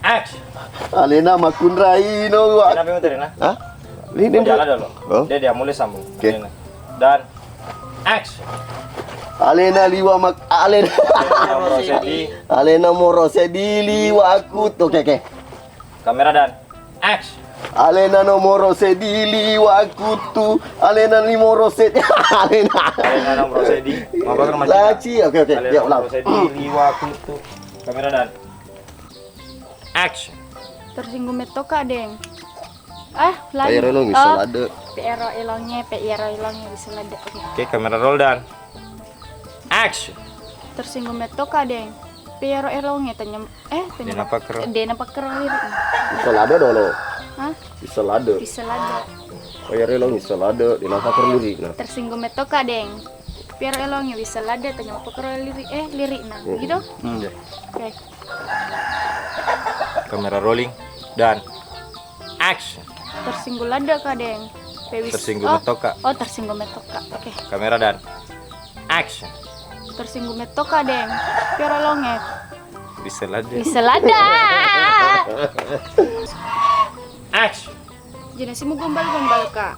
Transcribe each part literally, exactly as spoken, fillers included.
Action. Alena makkunraino wa. Kenapa yang tadi, nah? Hah? Ini, ini, oh, jalan dulu. Oh? Dia, dia mulai sambung. Oke. Alena. Dan action. Alena liwa mak-, alena. Alena moro seddi. Alena moro seddi liwa aku. Oke, oke. Kamera dan action. Alena nomoro seddi liwa kuttu. Alena nomoro seddi. Alena. Alena nomoro seddi. Mau apa, Mas? Laci. Oke, oke. Alena, ya, ulang. Nomoro seddi liwa kuttu. Kamera dan action. Tersinggung metto ka, Deng. Ah, lagi. Ero elong bisa ladde. Pe ero elongnge, pe ero elongnge bisa ladde. Oke. Oke, kamera roll dan action. Tersinggung metto ka, Deng. Pe ero elongnge tanyam Eh, tanya. Dena pakkero. Dena pakkero liri. Bisa ladde dolo. Hah? Bisa ladde. Bisa ladde. Oh ya, relo bisa ladde, dena pakkero liri. Nah. Tersinggung metto ka, Deng. Piaro elongi bisa ladde, tanya pakkero liri, eh, liri, nah. Mm-mm. Gitu? Hmm. Oke. Kamera rolling dan action. Tersinggung ladde ka, Deng. Pe wis-, tersinggung oh, metto ka. Oh, tersinggung metto ka. Oke. Kamera dan action. Tersinggung metto ka, Deng. Piaro elongnge. Bisa ladde. Bisa ladde. Action. Jenasi mu gombal-gombal ka.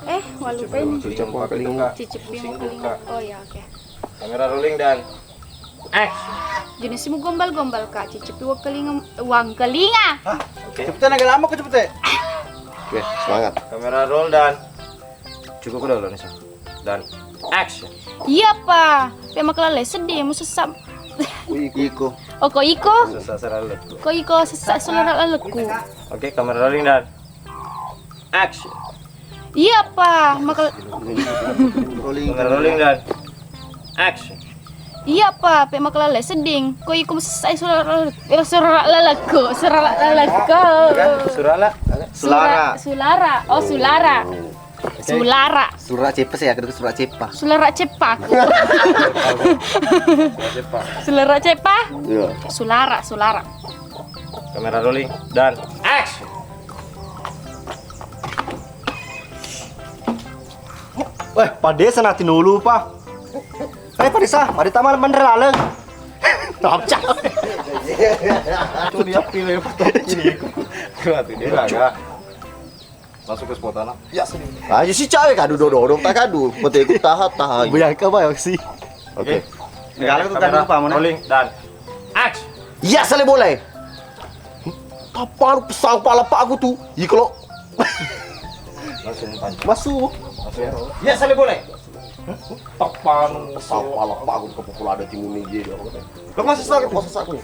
Eh, walupai. Cicip wangkalinga. Cicip wangkalinga. Oh ya, oke. Kamera rolling dan action. Jenasi mu gombal-gombal ka. Cicip wangkalinga, wangkalinga. Hah? Oke. Cepet, agak lama kok cepet. Oke, semangat. Kamera roll dan cukup udah lo, Nisa. Dan action. Iya, Pa. Pe makkelalle seddi, mu sessa. Iko. Oh, ko iko? Sessa seralekku. Ko iko sessa seralekku. Oke, kamera rolling dan action. Iya, Pa. Makel- rolling. Kamera rolling dan action. Iya, Pa. Pe makkelalle sedding. Ko iko sessa seralekku. Seralekku. Surala. Sulara. Sulara. Oh, sulara. Oke. Sulara. Sulara ceppa sih ya, kedua sulara ceppa. Sulara ceppa. Ceppa. Sulara ceppa? Iya. Sulara, sulara. Kamera rolling dan action. Weh, padesa nanti nulu, Pa. Eh, padesa, mari tamal menre laleng. Topcak. Itu dia pilih foto ini. Kuat ini, Raga. Masuk ke spot tanah. Ya, sini. Ah, ya si cawe kadu dodo, dodo, tak kadu. Betul, ikut tahan, tahan. Buyangka, Pak, aksi. Oke. Oke. Negara tuh tadi kamera lupa mana? Rolling dan action. Ya, sale boleh. Taparu pesau pala pak aku tuh. Iya, kalau langsung panjang. Masuk. Masuk. Ya, sale boleh. Taparu pesau pala pak aku ke pukul ada timun nih dia. Lo masih sakit? Masih sakit.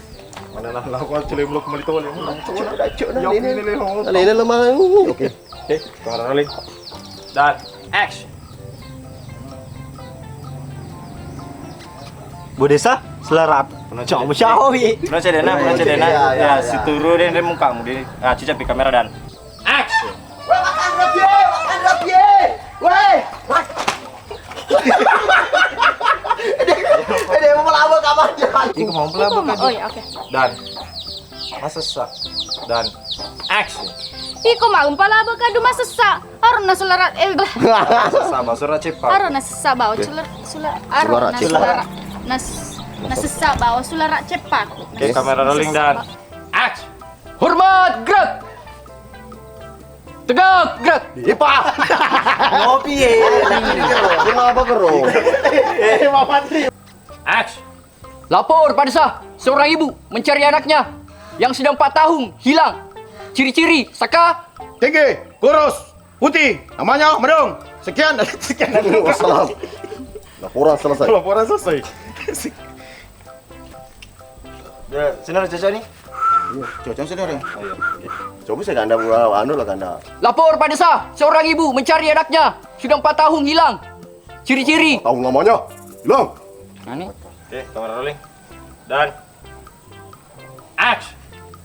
Mana lah, aku celem lo kembali tuh, lem. Cok, dah, cok, dah, ini. Ini, ini, ini. Oke. Oke, kamera rolling. Dan action. Bu Desa, selarat. Cok, musyawi. Pernah cedena, pernah cedena. Iya, iya, iya. Ya, si turu deh, deh, mukamu deh. Nah, cicak di kamera dan action. Weh, makan roti, makan roti. Weh, mak- Ini, ini mau melabur kapan dia? Iko mau melabur kan? Oh, iya, oke. Dan masessa. Dan action. Iko mau palabur kadu masessa. Arona sulara, eh, masessa, ba, sulara ceppa. Arona sessa, ba, sulara, sulara, arona ceppa. Sulara. Nas-, nasessa, ba, sulara ceppa. Oke, kamera rolling dan action. Hormat, gerak. Tegak, gerak. Iya, Pak. Ngopi, ya. Kenapa, Kero? Eh, Pak Patri. Action. Lapor, Pak Desa, seorang ibu mencari anaknya yang sudah empat tahun hilang. Ciri-ciri, saka. Tinggi, kurus, putih, namanya Madong. Sekian, sekian. Wassalam. Laporan selesai. Laporan selesai. Ya, sini ada cocok nih. Iya, cocok sini ada. Oh, iya. Coba saya ganda, anu lah ganda. Lapor, Pak Desa, seorang ibu mencari anaknya sudah empat tahun hilang. Ciri-ciri. Tahu namanya? Hilang. Nah, nih. Oke, kamera rolling. Dan action.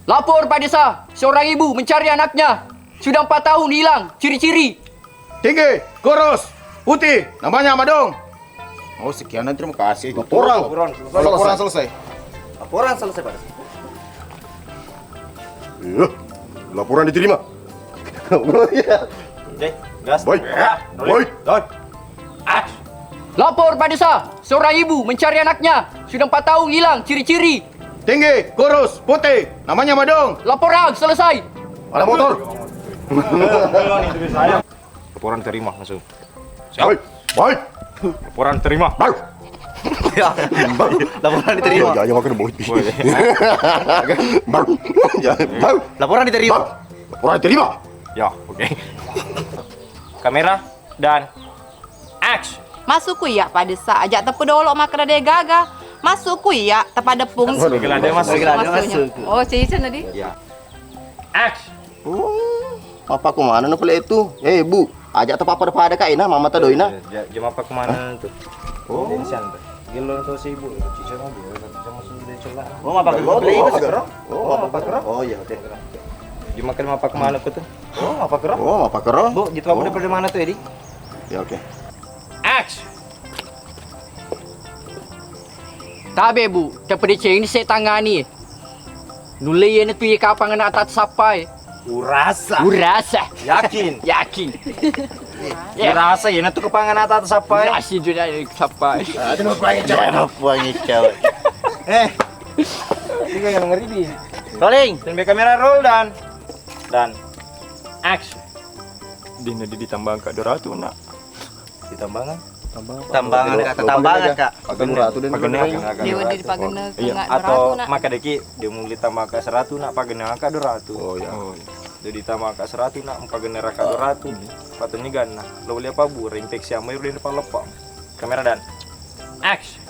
Lapor, Pak Desa, seorang ibu mencari anaknya sudah empat tahun hilang. Ciri-ciri. Tinggi, kurus, putih, namanya Madong. Oh, sekian dan terima kasih. Laporan. Laporan. Laporan selesai. Laporan selesai, Pak. Iya, laporan diterima. Iya. Oke, gas. Baik. Ya, rolling. Baik. Don. Action. Lapor, Pak Desa, seorang ibu mencari anaknya sudah empat tahun hilang. Ciri-ciri. Tinggi, kurus, putih, namanya Madong. Laporan selesai. Ada motor. Laporan terima langsung. Siap. Baik, baik. Laporan terima. Baik. Ya, laporan diterima. Ya, ya, makan boy. Baik. Baik. Ya, baik. Laporan diterima. Baik. Laporan diterima. Ya, oke. Kamera dan action. Masukku iya padessa, aja teppu dolo makkeda de gaga. Masukku iya tepadeppung. Waduh, gila, dia masuk. Gila, dia masuk. Oh, cica nadi. Ya. Action. Oh, apa ku mana no pale itu? Eh, Bu, aja tepapa pada-pada kaina, mama tadoina. Eh, ja-, jama apa ku mana tu? Oh. Dia santai. Gelo to sibuk, cica mau dia, cica masuk dia celak. Oh, apa ke? Oh, apa ke? Oh, iya, oke. Jama apa ku mana ku tu? Oh, apa kero? Oh, apa kero? Bu, gitu apa udah pada mana tuh, Edi? Ya, oke. Action. Tabe, Bu, tepedeceng ini saya tangani. Nulle iyana tu iya kapang anak tak sappai. Urasa. Urasa. Yakin? Yakin. Urasa iyana tu kapang anak tak sappai. Urasa juga sappai. Aduh, apa yang cewek? Apa yang cewek? Eh. Ini yang ngeri di. Rolling. Dan kamera roll dan dan action. Dina di ditambang Kak Doratu, nak. Ditambang? Tambang, Kak. Tambangan, Kak. Pagenna, Kak. Pagenna, Kak. Dewa di pagenna, iya, Kak, atau Doratu, nak. Maka deki, dia mulai tambah Kak seratu, nak, pagenna Kak Doratu. Oh, iya. Oh, iya. Jadi tambah Kak seratu, nak, pagenna Kak Doratu. Pateni ganna. Lo boleh apa, Bu? Infeksi amai udah dipalepang. Kamera dan action.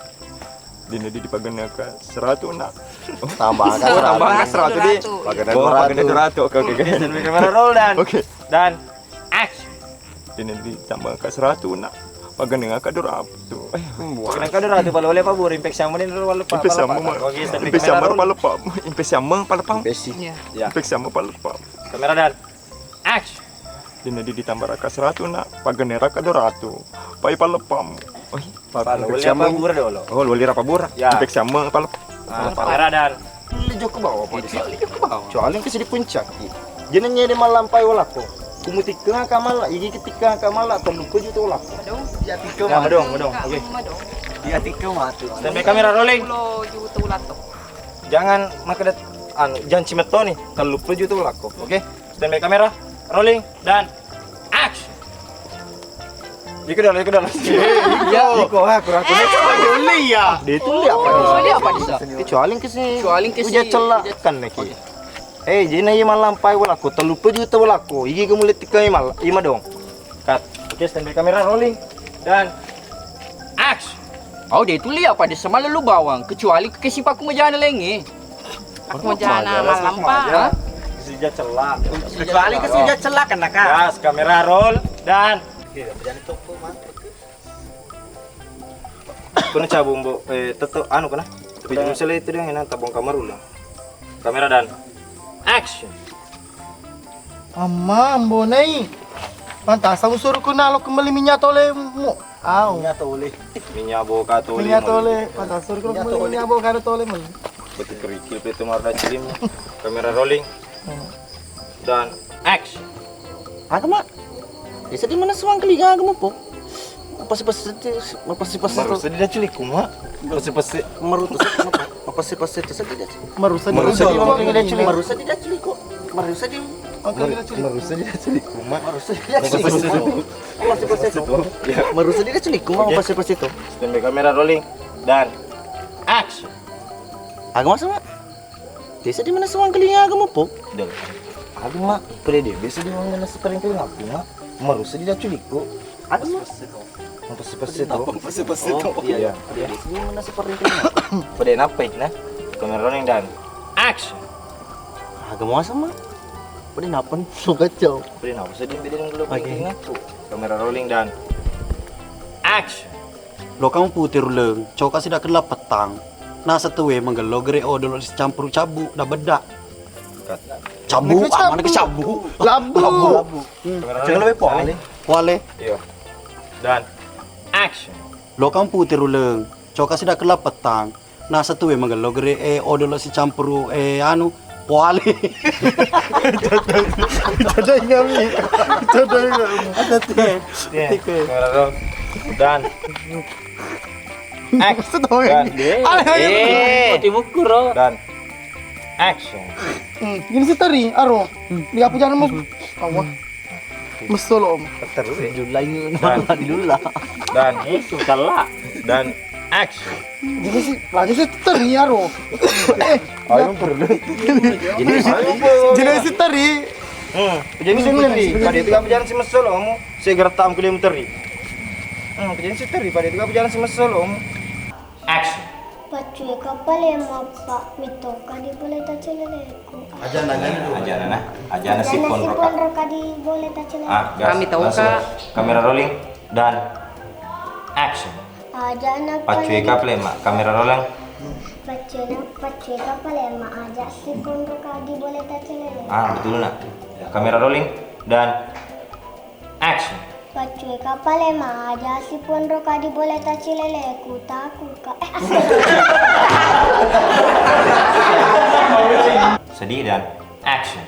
Dina di dipagenna Kak seratu, nak. Tambah Kak seratu. Tambah Kak seratu, di. Pagenna Doratu. Oh, pagenna Doratu. Oke, oke, oke. Dan kamera roll dan. Oke. Dan action. Dina di tambah Kak seratu, nak. Pagenna Kak Doratu. Eh, pagenna Kak Doratu, pale wale apa, Bu? Infeksi amai ini wale apa? Infeksi amai. Oke, dan infeksi amai pale apa? Infeksi amai pale apa? Infeksi. Iya. Infeksi amai pale apa? Kamera dan action. Dina di ditambah Kak seratu, nak, pagenna Kak Doratu. Pai palepam. Oh, iya. Pale wale apa, Bu, dolo? Oh, wale apa, Bu? Ya. Infeksi amai pale apa? Ah, kamera dan. Li joko bawa, Pak. Li joko bawa. Kecuali ke sedi puncak. Jenenge de malampai walako. Kumutikka kamala, igi ketikka kamala, terlupa juta walako. Madong. Ya, tikka. Ya, madong, madong. Oke. Ya, tikka matu. Dan kamera rolling. Sepuluh juta walako. Jangan makkeda, anu, jangan cimettoni, tellu puluh juta ulakko. Oke? Standby kamera, rolling, dan action. Iko dolo, iko dolo. Iya, iko, ah, kurang. Eh, coba dulu ya. Dia itu lihat apa di sana? Dia apa di sana? Kecuali ke sini. Kecuali ke sini. Uja celak kan lagi. Eh, jadi na iya malampai walako, tellu puluh juta walako. Igi kamu lihat tikai mal, ima dong. Cut. Oke, standby kamera, rolling, dan action. Au de tuli apa de semala lu bawang, kecuali ke sipaku mejana lengi. Aku mejana malampa. Sija celak. Kecuali ke sija celak kan, Kak? Gas, kamera roll dan. Kuna cabung, Bu, eh, tetto anu kana. Tapi misalnya itu dia yang tabung kamar ulang. Kamera dan action. Amma, ambo nai. Pantasang suruh ku nalo kembali minyak tole mu. Au. Minyak tole. Minyak boka tole. Minyak tole. Pantasang suruh ku kembali minyak boka tole meli. Betul kerikil pe itu marda cilim. Kamera rolling. Hmm. Dan action. Aga, Mak? Biasa di mana suang kali aga mupo? Pasi-pasi, pasi-pasi. Marusa di daciliku, Mak. Pasi-pasi. Marusa, pasi-pasi itu saja. Marusa di daciliku. Marusa di daciliku. Marusa di. Marusa di daciliku, Mak. Marusa di daciliku. Pasi-pasi itu. Ya. Marusa di daciliku, Mak. Pasi-pasi itu. Standby kamera rolling dan action. Aga masa, Mak? Biasa di mana suang kali aga mupo? Dol. Aga, Mak, pada dia biasa di mana separing kali ngaku, Mak. Marusa di daciliku. Aga, Mak. Pasi-pasi itu. Pasi-pasi itu. Oh, iya, iya. Pada dia biasa di mana separing kali ngaku. Pada napa, nah? Kamera rolling dan action. Aga masa, Mak? Pada napa, so kacau. Pada napa, so di beda dengan kalau ngaku. Kamera rolling dan action. Lokang pute ruleng, coka sida kella petang. Nasa tuwe manggello gere odolo sicampuru cabu da bedda. Cabu, mana ke cabu? Labu. Labu. Jangan lebih pole. Pole. Iya. Dan action. Lokang pute ruleng, coka sida kella petang. Nasa tuwe manggello gere, eh, odolo sicampuru, eh, anu, pole. Coba ingat. Coba ingat. Iya. Kamera roll. Dan action. Dan. Eh, mati mukuro. Dan Action. Hmm, jadi si teri, aro. Di apa jangan mas? Awa. Mesolo om. Terus ya. Julai. Dan, dan, dan action. Jadi si, lagi si teri, aro. Eh, ayo perlu. Jadi si teri. Hmm, jadi si teri. Pada itu apa jangan si mesolo kamu? Saya gerak tam kuliah teri. Hmm, jadi si teri. Pada itu apa jangan si mesolo kamu? Action. Paccue kapale mappa mitoka di bola taceleleku. Ajana, ajana, ajana, nah. Ajana sipon roka. Sipon roka di bola taceleleku. Ah, gas. Kami tahu, langsung. Kak. Kamera rolling dan action. Ajana paccue kapale ma, kamera rolling. Paccue na, paccue kapale ma aja sipon roka di bola taceleleku. Ah, betul, nak. Kamera rolling dan action. Paccue kapale ma aja sipon roka di bola taceleleku takuka. Eh, astaga. Sedih dan action.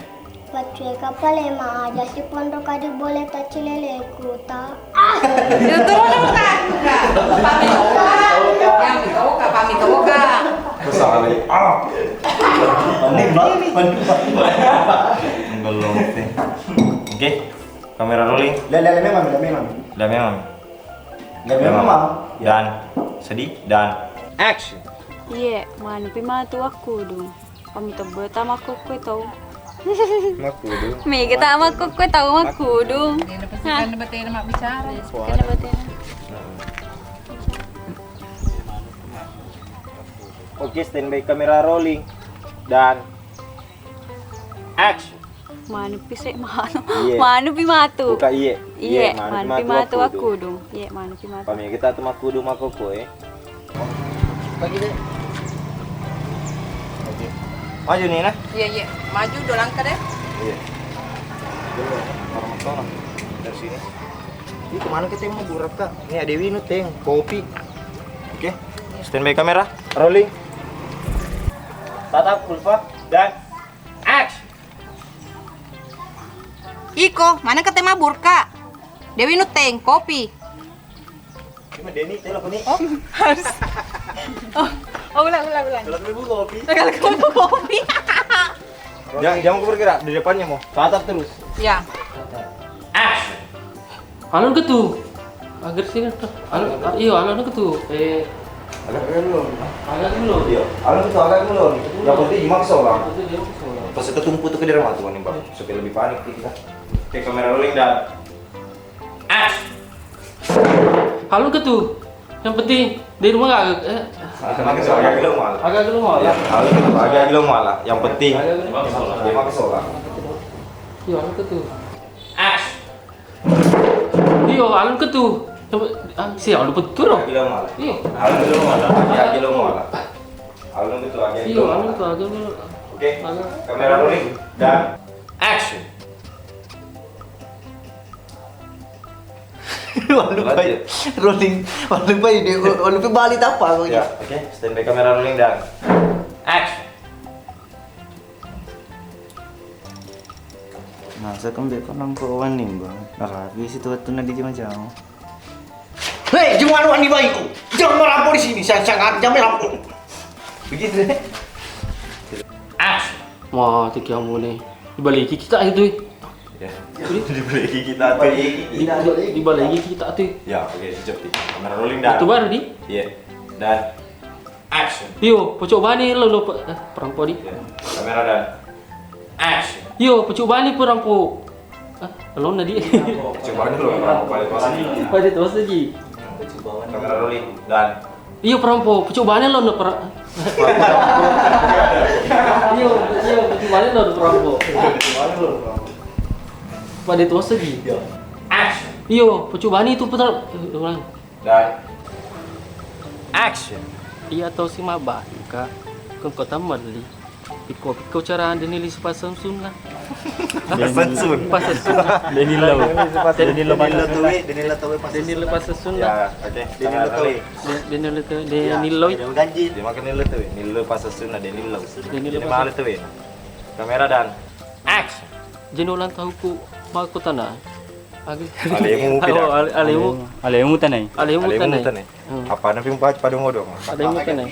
Paccue kapale ma aja sipon roka di bola taceleleku ta. Ah. Itu turun dong takuka. Pamitoka. Pamitoka, pamitoka. Kesalahan. Ah. Belum, oke. Kamera rolling. Lah, lah, lah, memang, lah, memang. Lah, memang. Lah, memang. Dan sedih dan action. Iye, manupi matu akkudung. Pamita beta makkukku tau. Makkudung. Mega ta makkukku tau makkudung. Hah. Kan batena mabbicara. Kan batena. Oke, standby kamera rolling dan action. Manupi se manu. Iye. Manupi matu. Buka iye. Iye, iye, manupi matu, manupi matu akkudung. Iye, manupi matu. Pami kita tu makkudung makkukku, eh. Pagi deh. Oke. Maju nih, nah. Iya, iya. Maju dua langkah deh. Iya. Dulu, orang sono. Dari sini. Ini kemana kita mau burak, Kak? Ini ada Winu, Teng. Kopi. Oke. Standby kamera. Rolling. Tatap, Ulfa. Dan action. Iko, mana kete mabur, Kak? Dewi Nuteng, kopi. Cuma Denny, telepon nih. Oh, harus. Oh, oh, ulang, ulang, ulang. Kalau dulu kopi. Kalau kamu kopi. Jangan, jangan kau bergerak, di depannya mau. Tatap terus. Ya. Action. Alon ketu. Agar sini tuh. Alon, ah, iyo, alon ketu. Eh, agak dulu. Agak dulu. Iya, alon ketu agak dulu. Yang penting dimaksa orang. Yang penting dimaksa orang. Pas itu tumpu tuh ke dalam aturan nih, Bang. Supaya lebih panik kita. Oke, kamera rolling dan action. Alon ketu. Yang penting di rumah gak, eh. Agak, agak, agak gelo malah. Agak gelo malah. Ya, alon ketu agak gelo malah. Yang penting dimaksa orang. Iya, alon ketu. Action. Iyo, alun ketu. Coba, ah, si alun betul dong. Gila malah. Iyo. Alun ketu malah. Ya, gila malah. Alun ketu aja. Iyo, alun ketu aja. Oke. Kamera rolling dan action. Walu pai. Lanjut. Rolling. Walu pai de, walu pai balik apa kok ya? Oke, standby kamera rolling dan action. Masa kembe ko nangko wani, Bang? Narapi situ wettunna di jama-jama. Hei, jumanu wani baiku. Jangan merampok di sini. Saya sangat jangan merampok. Begitu deh. Action. Wah, tiki amune. Dibaliki kita itu. Ya. Dibaliki kita tuh. Di, di, dibaliki kita tuh. Ya, oke, siap, Ti. Kamera rolling dah. Itu baru, Di. Iya. Dan action. Iyo, pocok bani lo, lo, eh, perampo di. Ya. Kamera dan action. Iyo, pocok bani perampo. Ah, lo na di. Pocok bani lo, perampo pada tuas lagi. Pada tuas lagi. Kamera rolling dan iyo, perampo, pocok bani lo na per-, iyo, iyo, pocok bani lo na perampo. Pada tuas lagi. Ya. Action. Iyo, pocok bani itu putar, eh, ulang. Dan action. Iya tau si mabbalu, Kak. Kengko tammelli. Piko-piko cara Denil sipasensunna. Pasensun. Pasensun. Denil lo. Denil lo Pasensun. Denil lo Pasensun. Ya, oke. Denil lo Tawe. Denil lo Tawe. Denil lo. Dia makan Denil lo Tawe. Denil lo Pasensun, Denil lo. Denil lo Pasensun. Kamera dan action. Jeno ulang tahunku, mako tana. Alemu pida. Oh, ale-, alemu. Alemu tanai. Alemu tanai. Alemu tanai. Hmm. Apa na ping pa-, pada ngodong? Alemu tanai.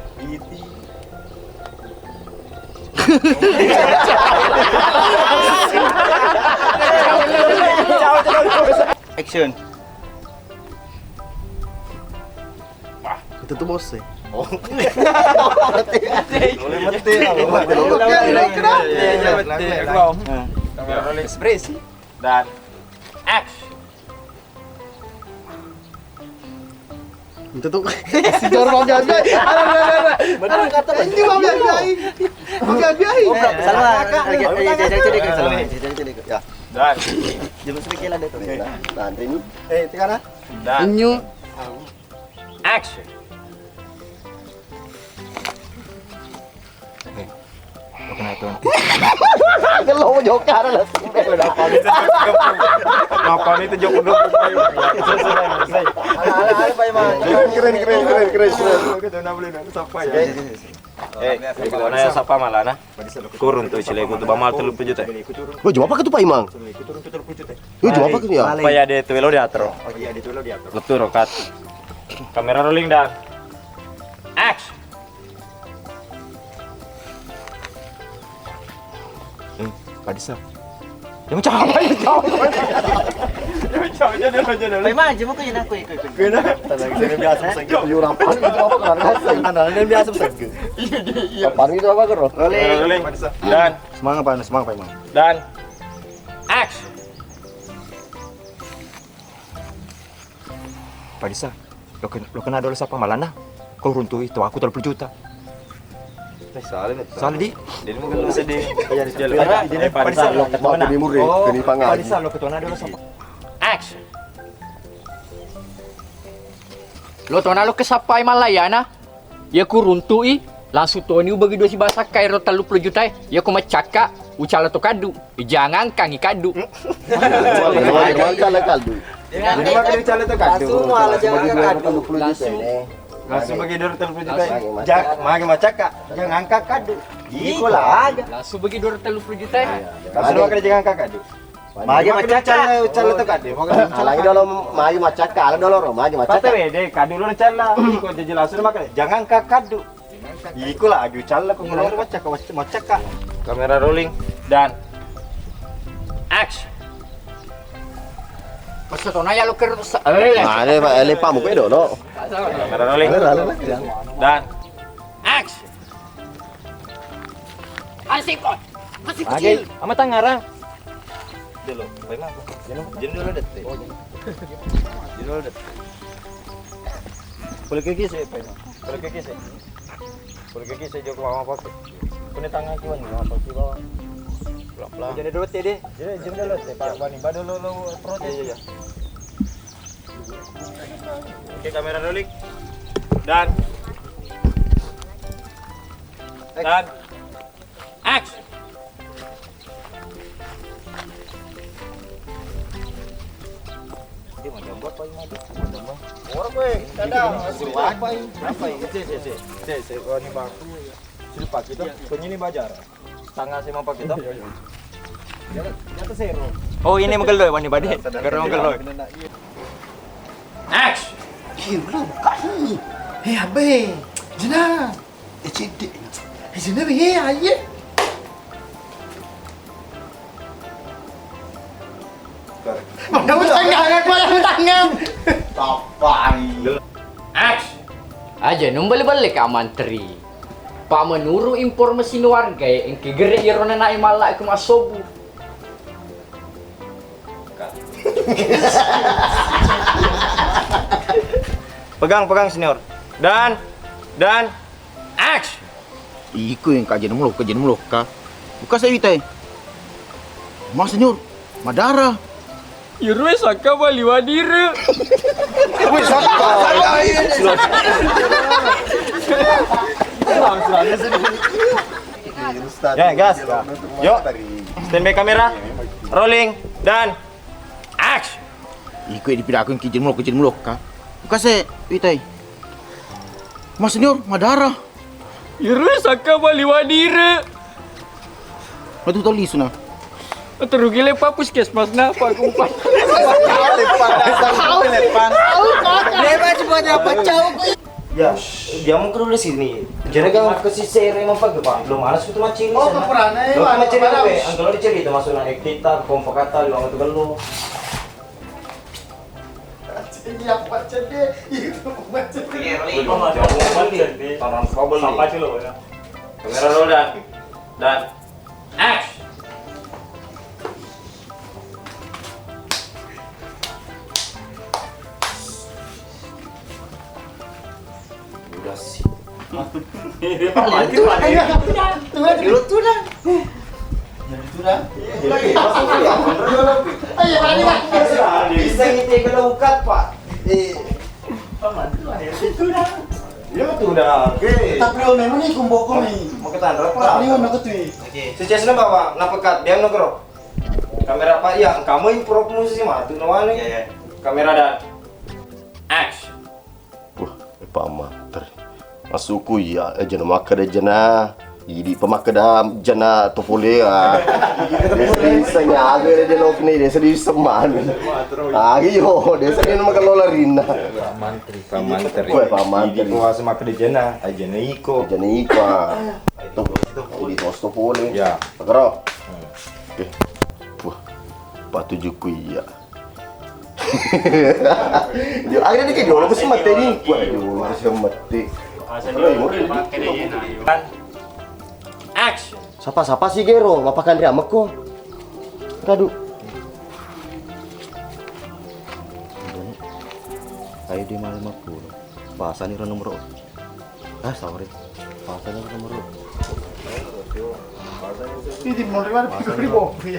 Iti. Action. Itu tuh bos sih. Oh. Boleh mati. Iya, iya, iya. Nah. Kamera rolling, ekspresi. Dan action. Itu tuh si Jor mau biabiai. Ada, ada, ada, ada. Bener kata, ini mau biabiai. Mau biabiai. Oh, salah. Lagi, lagi, lagi, lagi, lagi, salah. Lagi, lagi, lagi. Ya. Dan. Jangan sedikit lah deh. Nah, ini. Eh, sekarang. Dan. Inyu. Action. Eh, lo kena itu nanti. Kalau mau jokar langsung. Kenapa itu jokar dulu? Keren, keren, keren, keren, keren. Eh, itu mana ya, siapa malah, nah? Kurung tuh, cileku tuh, bamal tellu puluh juta. Lo jawab apa tuh, Pak Imang? Lo jawab apa tuh, ya? Apa ya, dia tuh, lo diatur. Lo tuh, rokat. Kamera rolling, dan action. Eh, Pak Desa. Yang capai, yang capai. Yang capai, jangan, jangan, jangan. Pai maju, mau kena aku, ikut, ikut. Kena. Tenang, dia biasa, saya gitu. Yura, Pak, itu apa, kan? Anak, dia biasa, saya gitu. Iya, iya, iya. Apa itu apa, Kero? Rolling. Rolling. Pak Desa. Dan. Semangat, Pak, semangat, Pak Imang. Dan. Action. Pak Desa, lo ken-, lo kena dolo siapa malana? Kau runtui itu aku tellu puluh juta. Eh, salah nih. Salah, di. Jadi mungkin lo sedih. Iya, di. Pak Desa, lo ketua. Oh, Pak Desa, lo ketua dolo siapa? Action. Lo tona lo ke siapa malayana? Iya ku runtu'i, langsung toni ubagi dua sibasakka ero tellu puluh juta e. Iya ku maccakka, ucala to kaddu. Ijangangkangngi kaddu. Ucala kaddu. Jadi maka ucala to kaddu. Langsung malah jangan kaddu. Langsung bagi dua tellu puluh juta e. Langsung. Ja-, magi maccakka, jangangka kaddu. Iko laga. Langsung bagi dua tellu puluh juta e. Langsung maka jangangka kaddu. Magi maccakka. Ucalla, ucalla to kaddu. Magi ucalla. Alangi dolo, magi maccakka, ala dolo ro, magi maccakka. Pata wede, kaddu lo calla. Iko jelas maka jangangka kaddu. Iko lagi ucalla ko lo maccakka, maccakka. Kamera rolling dan action. Masa tona ya lo ker-, eh. Nah, ini Pak, ini Pak Mupe dolo. Kamera rolling dan action. Asik kok. Masih kecil. Ama tangarang. Dulu, pai mako. Jeng dulu dette. Oh, jeng. Jeng dulu dette. Boleh kiki sih, pai mako. Boleh kiki sih. Boleh kiki sih, jauh mama pakai. Punya tangan kiwan, mama pakai bawah. Pelan-pelan. Jeng dulu dette deh. Jeng, jeng dulu dette, Pak. Bani, bado lo, lo, perut. Iya, iya, iya. Oke, kamera rolling. Dan. Dan. Action. Dia mau jauh Ora koe, kada. Apa ini? Apa ini? Cek, cek, cek. Cek, cek. Oh, ini, Bang. Sudah pakai tuh. Iya, iya. Konyol ini bajar. Tanggal saya mau pakai tuh. Iya, iya. Jatuh, jatuh zero. Oh, ini menggeloi, Bang, ini, Bang. Sadar, sadar. Baru menggeloi. Action. Eh, belum kasih. Eh, abe. Jena. Eh, cedek. Eh, jena, eh, aye. Mana utang, mana utang? Apa? Action. Aja, nung bale-bale ka mantri. Pa, menurut informasi warga, engke gere iyaro nanae malla ke masobu. Pegang, pegang, senior. Dan, dan, action. Iko yang kajian mulok, kajian mulok ka. Buka saya witai. Mas, senior, madara. Iyaro sakka bali wadire. Wih, sakka. Ya, gas. Yuk. Standby kamera. Rolling dan action. Iko dipidakku yang kijin mulok, kijin mulok ka. Buka se, witai. Mas, senior, madara. Iyaro sakka bali wadire. Matu toli suna. Terugi lepa puskesmas na, Pak, kumpa. Lepa cuma nyapa cau. Ya, dia mau dulu sini. Jadi kalau ke si sere mau pakai, Pak. Belum malas itu macam ini. Oh, sana. Kepurane, lo Pak, macam ini, Pak. Angkalo dicerita masuk na kita, kompak kata, lu itu belum. Iya, Pak, cedde. Iya, Pak, cedde. Iya, Pak, cedde. Tangan sebabel nih. Sampai sih lo, ya. Kamera roll dan, dan action. Udah sih. Iya, Pak, lanjut, Pak. Iya, Pak. Dulu tuh, dah. Iya, Pak. Bisa gitu ya, kalau ukat, Pak. Eh. Iya, betul dah. Oke. Tapi lo memang nih kumboko nih. Mau kita antar, Pak. Tapi lo nak ketui. Oke. Sukses nih, Bapak. Napekat, dia nongkrong. Kamera, Pak, iya, kamu improv musisi matu nawane. Iya, iya. Kamera dan action. Wah, eh, Pak Mantri. Masukku iya, eh, jena makkeda jena. Idi pa makkeda jena to pole, ah. Desa, desa nyaga de lok ni, desa di seman. Ah, iyo, desa ni nama kelola rinna. Pak Mantri, Pak Mantri. Wah, Pak Mantri. Idi pa makkeda jena, ah, jena iko. Jena iko, ah. Tuh, idi tos to pole. Ya. Pakaro. Hmm. Oke. Wah, patujuku iya. Yo, akhirnya dia dulu pasti mati ni. Wah, dulu pasti mati. Action. Sapa-sapa si gero, mapakanri amekko. Kadu. Ayo dia malam aku. Pasani ro nomor. Ah, sorry. Pasani ro nomor. Ini mau lewat.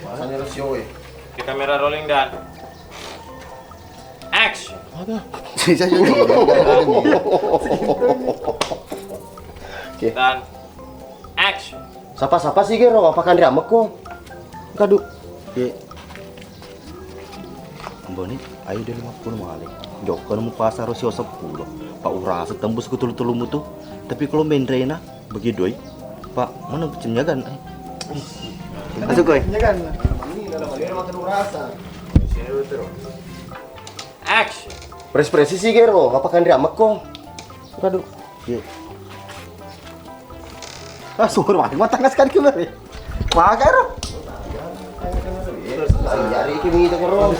Pasani ro sio, eh. Di kamera rolling dan action. Ada. Sisa juga. Oke. Dan action. Sapa-sapa si gero, mapakanri amekko. Kadu. Ye. Mboni, ayo dia lima puluh male. Jokka nemu pasar sio sepuluh. Pak, urasa tembus ku tulu-tulumu tu. Tapi kalau main Rena, bagi doi. Pak, mana cemnyagan? Eh. Masuk, koi. Cemnyagan. Action. Pres-presi si gero, mapakanri amekko. Kadu. Ye. Ah, suhur mati matang sekali kemarin. Makan ro. Jari kimi itu kero.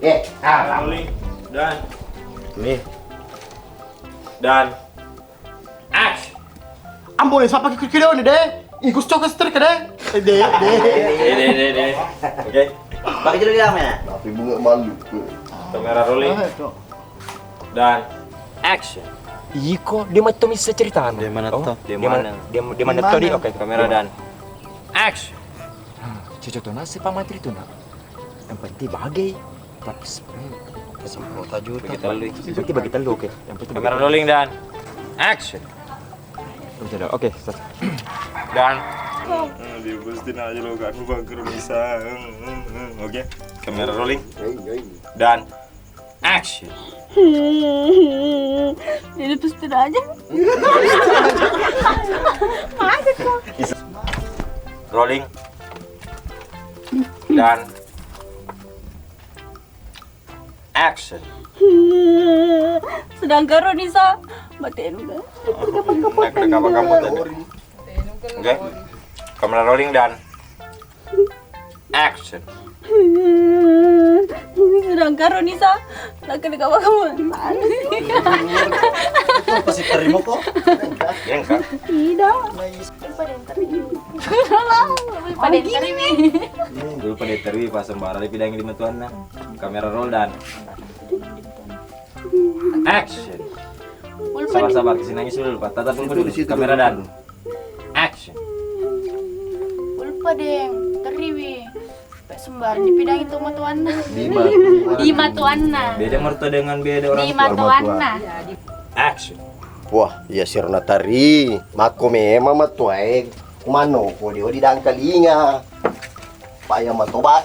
Eh, ah, rolling. Dan nih. Dan action. Ambo, eh, sapa kira-kira ni, deh? Ikus cokes ter kede. Eh, deh, deh. Deh, deh, deh, deh. Oke. Pakai dulu ya, men. Tapi bunga malu. Kamera rolling. Ah, itu. Dan action. Iko, dia mah to misa ceritana. Dia mana to? Dia mana? Dia, dia mana to di? Oke, kamera dan action. Cocok to nasi Pak Mantri tu, nak. Yang penting bagai. Tapi se-, hmm, semprot aja. Bagi tellu. Yang penting bagi tellu, oke. Yang penting kamera rolling dan action. Oke, oke, stop. Dan Hmm, dia pasti nanya lo kan bangker bisa. Hmm, hmm, hmm. Oke, kamera rolling. Dan action. Jadi pasti aja. Aja kok. Rolling. Dan action. Sedangkan Ronisa mati juga. Oke, kamera rolling dan action. Sedangkan Ronisa, nak kena kamu kamu. Itu pasti terima kok. Yang kak. Tidak. Pada yang terima. Pada yang terima. Dulu pada terima pas sembarang dipidangi di matuanna. Kamera roll dan action. Sabar, sabar, kasih nangis dulu, Pak. Tatap dulu. Kamera dan action. Ulpa deng, teriwi. Pak sembarang dipidangi tu matuanna. Di matuanna. Beda mertua dengan beda orang tua. Di matuanna. Action. Wah, iya sirna tari. Makko memang matuae. Kumano ko dio di dangkalinga. Paya matoba.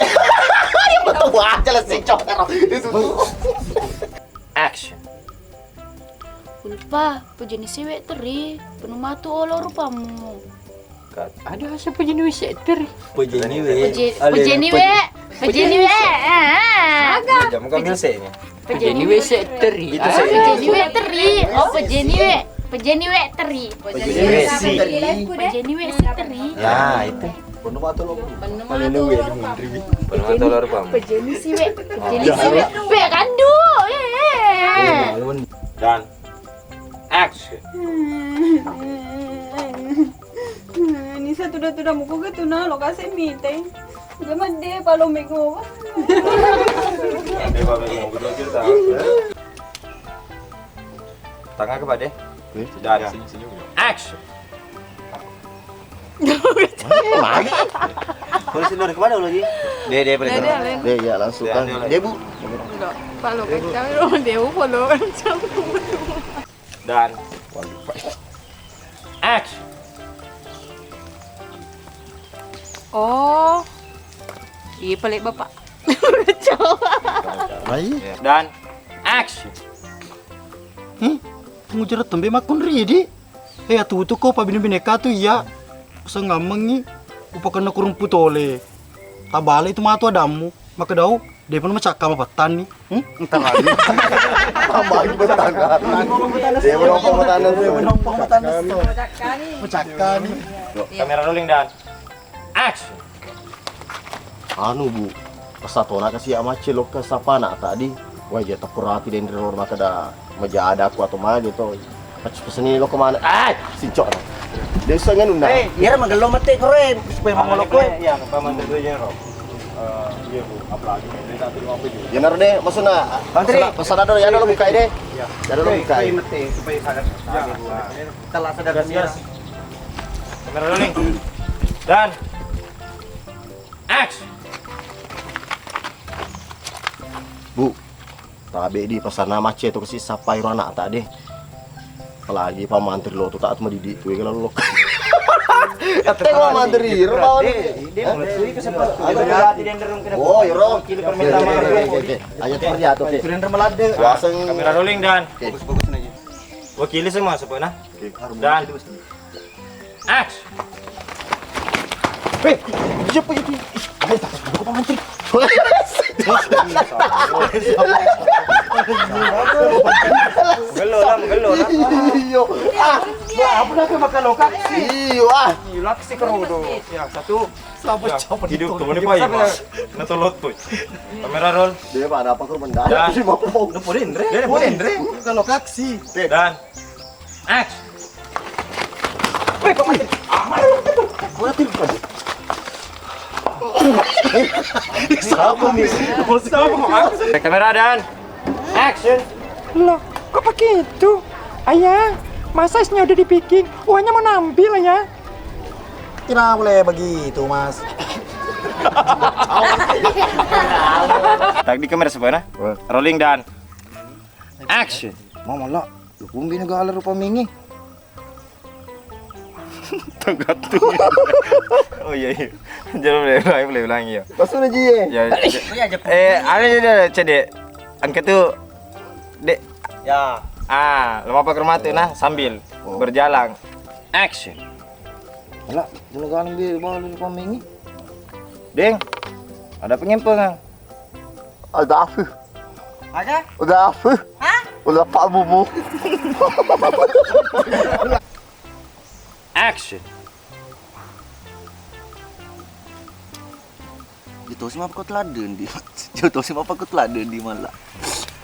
Paya matoba aja lah si cokero. Action. Ulpa, pejani siwe teri, penuh matu olo rupamu. Ada asa pejani we setter. Pejani we. Peje-, pejani we. Pejani we. Ah. Jamu kami senya. Pejani we setter. Itu saya. Pejani we teri. Oh, pejani we. Pejani we teri. Pejani we si. Pejani we si teri. Ya, itu. Penuh matu lo. Penuh matu lo rupamu. Penuh matu lo rupamu. Pejani siwe. Pejani siwe. Pe kandu. Eh. Dan action. Nisa tuda-tuda muku ke tuna lokasi meeting. Jama de palo mego. De palo mego, betul cerita. Tangan ke pade. Dan action. Magi? Polisi lari kemana lagi? Deh, deh, paling Deh, deh, deh. Deh, iya, langsung kan. Deh, deh. Deh, Bu. Enggak, follow kan. Kami rumah dia, follow kan. Dan action. Oh. Iya, pelik Bapak. Coba. Baik. Dan action. Hmm? Mujarab tembe makkunridi. Eh, atutu ko pabine-bineka tu iya. Usengammengi. Upakenna kurumpu tole. Tabale itu matu adammu. Makkedau, depa macakka mapettanni. Hmm? Entar lagi. Tambahin pettanna. Depa nopo pettanna. Depa nopo pettanna. Macakka ni. Kamera rolling dan action. Anu, Bu, pesatona kasi amacce lokka sapana tadi. Wah, iya takurati denre ro makkeda majada aku atau magi to. Paccu peseni lokka mana? Ah, sincok. Desa nganu na. Eh, iya magello mate keren supaya mangolo koe. Iya, apa mantu tu jero. Eh, iya, Bu, apalagi ini satu lima puluh. Ya naro deh, maksudna. Bang Tri. Maksudna, pesan ada ya, ada lo buka deh. Iya. Ya ada lo buka. Mate supaya sadar. Iya. Telah sadar. Gas, gas. Kamera rolling. Dan action. Bu, tabe di pasana macce tu kasi sappai ro anak tak deh. Apalagi pa mantri lo tu tak cuma didik tu kalau lo. Kata gua mantri ro bawang. Dia mau suri ke sebelah. Oh, iro. Kilo permintaan. Ayo terlihat oke. Sudah melade. Kamera rolling dan. Bagus-bagus aja. Wakili semua sepena. Dan action. Eh, siapa itu? Ih, ada tak? Bukan Pak Mantri. Gelo lah, gelo lah. Iyo. Ah, apa nak makan lokasi? Iyo ah. Lokasi kerodo. Ya, satu. Siapa, ya, siapa hidup tuh, ini Pak, ya, Pak. Nah, tolot tuh. Kamera roll. Dia pada apa tuh mendadak? Dan. Lu pulin, Re. Dia pulin, Re. Bukan lokasi. Dan action. Weh, kok mati? Mati, mati. Siapa nih? Siapa, Mas? Kamera dan action. Loh, kok pakai itu? Ayah, masa esnya udah dibikin? Uangnya mau nambil, Ayah? Tidak boleh begitu, Mas. Tag di kamera sebelah. Rolling dan action. Mama lah. Lu kumbi nu gala rupa mingi. Tau gattung. Oh iya, iya. Jangan boleh ulangi, boleh ulangi ya. Masuk lagi ya. Ya, ya. Eh, ada, ada, ada, cedek. Angkat tuh, dek. Ya. Ah, lo mau pakai mata nah, sambil berjalan. Action. Ala, jangan ganang dia, bawa lu komen ini. Deng, ada pengempengan. Ada apa? Ada? Ada apa? Hah? Ada apa, Bubu? Action. Jatuh sih apa kau teladan di? Jatuh sih apa kau teladan di malah?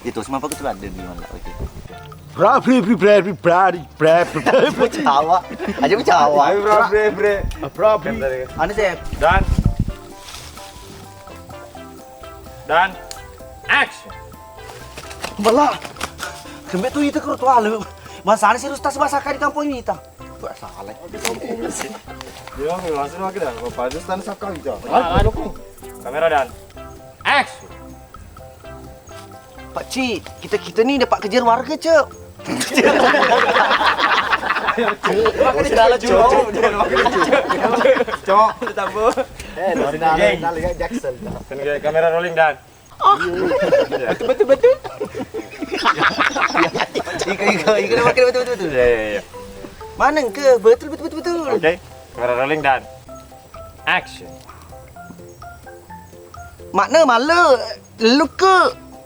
Jatuh sih apa kau teladan di malah? Oke. Bra, bri, bri, bra, bri, bra, bri, bra, bri, bra. Bacawa. Aja bacawa. Ayo, bra, bre, bre. Bra, bri. Anu sih. Dan. Dan. Action. Bala. Kembe tu ita karo tuale. Masana si Rustas basaka di kampung ini ta. Gua salah. Dia langsung lagi dah. Bapak Rustas saka itu. Kamera dan. Action. Pakcik, kita-kita ni dapat kejar warga, Cok. Cok, cok, cok. Cok. Tambah. Eh, dari dalam, dari Jackson. Kamera rolling dan. Betul, betul, betul. Iko, iko, iko, betul, betul, betul. Ya, ya, ya. Mana ke? Betul, betul, betul, betul. Oke, kamera rolling dan action. Makna malu, luke,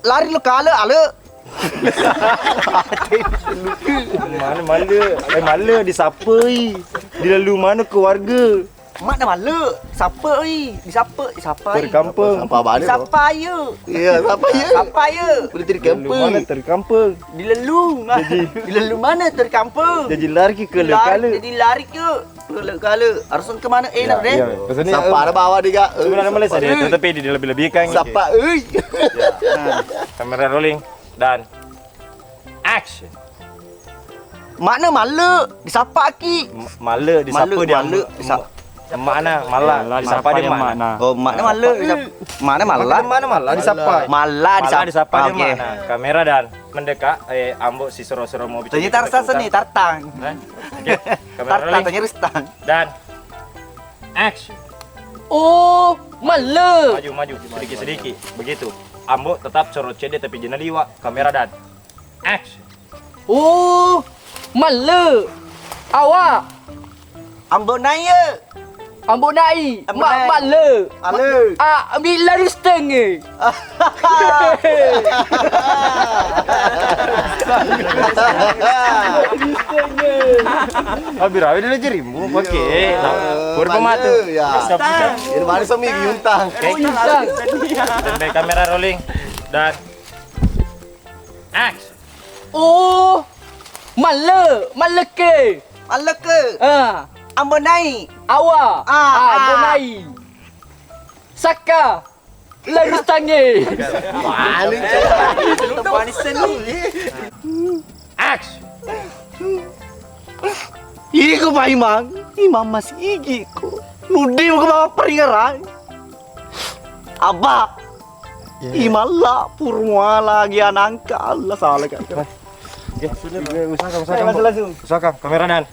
lari lu kale, ale. Mana malu, eh, malu disapoi, dilalu mana ke warga. Makna malu, sapa oi, disapa, disapa oi. Terkampung. Sapa balik, disapa ayo. Iya, sapa ayo? Sapa ayo? Boleh terkampung. Mana terkampung? Dilelu. Jadi dilelu mana terkampung? Jadi lari ke le kale. Jadi lari ke le kale. Harus ke mana enak deh. Iya. Sapa ada bawa dia? Sebenarnya Malaysia dia, tetapi dia lebih-lebihkan. Sapa oi? Kamera rolling dan action. Makna malu disapa ki. Malu disapa dia. Malu disa- Makna malu disapa dia makna. Oh, makna malu disapa. Makna malu. Makna malu disapa. Malu disapa dia makna. Kamera dan mendekat, eh, ambo si sero-sero mau bicara. Tanya tarsa seni tartang. Oke. Kamera rolling. Tanya rustang. Dan action. Oh, malu. Maju, maju, sedikit-sedikit. Begitu. Ambo tetap corot cede tapi jena liwa. Kamera dan action. Oh, malu. Awak. Ambo nai. Ambo nai. Ambo nai. Malu. Malu. Ah, ambil lari setengah. Abi rawi dulu jerimu, oke. Nah, purba matu. Ya. Ini mana semi yuntang. Oke. Sampai kamera rolling dan action. Oh, malu, malu ke. Malu ke. Ah. Ambo nai. Awa. Ah, ah, ambo nai. Saka. Lari tangi. Paling. Action. Iko Pak Imang, Imang masih gigi ko. Nudi ko bawa peringaran. Apa? Imalla purwa lagi anangka Allah salah kan. Oke, usahakan, usahakan. Langsung, langsung. Usahakan kamera dan